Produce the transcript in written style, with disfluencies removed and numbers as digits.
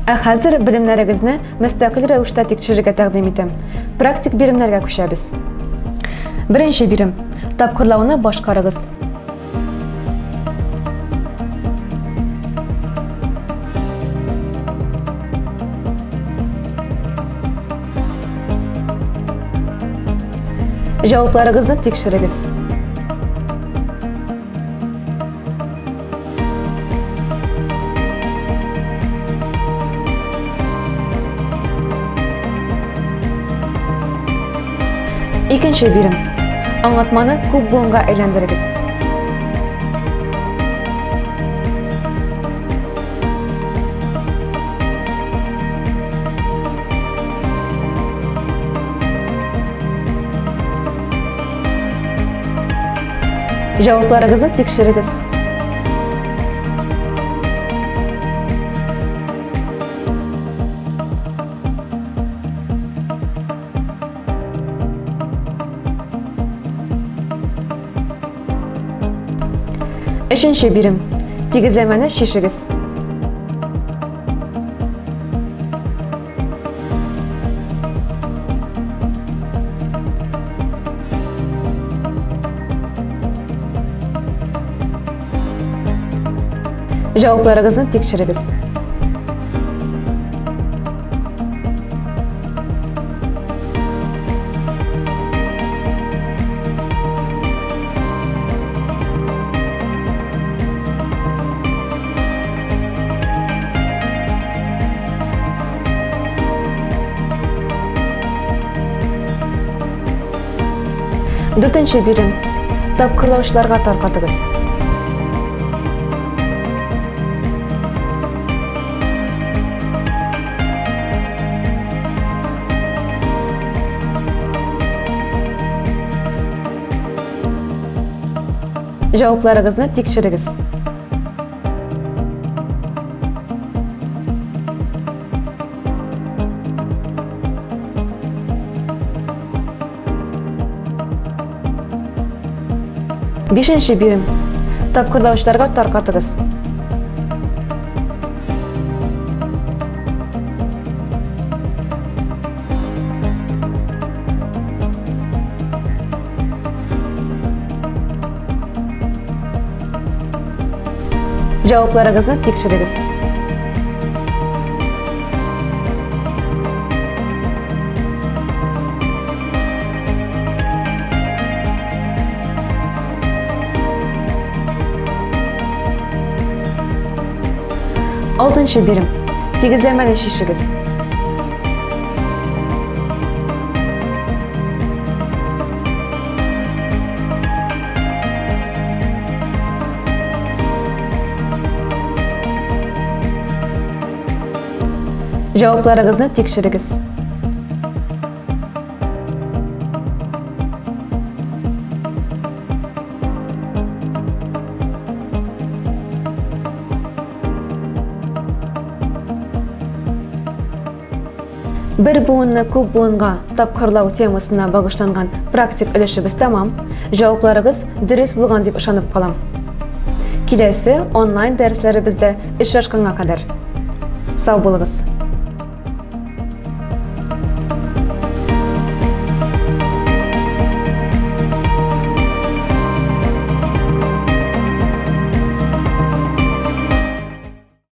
Ә хәзер белемнәрегезне мөстәкыйль рәвештә тикшерергә тәкъдим итәм. Практик биремнәргә күчәбез. Беренче бирем. Тапкырлауны башкарыгыз. Җавапларыгызны тикшерегез. Икенче бирем. Аңлатманы күп буынга әйләндерегез. Җавапларыгызны тикшерегез. Өченче бирем. Тигезләмәне чишегез. Җавапларыгызны тикшерегез. Дүртенче бирем. Тапкырлаучыларга таркатыгыз. Җавапларыгызны тикшерегез. Бишенче бирем. Тапкырлаучыларга таркатыгыз. Җавапларыгызны тикшерегез. Алтынчы бирем. Тигезләмәне чишегез. Җавапларыгызны тикшерегез. Бер буынны күп буынга тапкырлау темасына багышланган практик өлешебез тәмам. Җавапларыгыз дөрес булган дип ышанып калам. Киләсе онлайн дәресләребездә очрашканга кадәр. Сау булыгыз!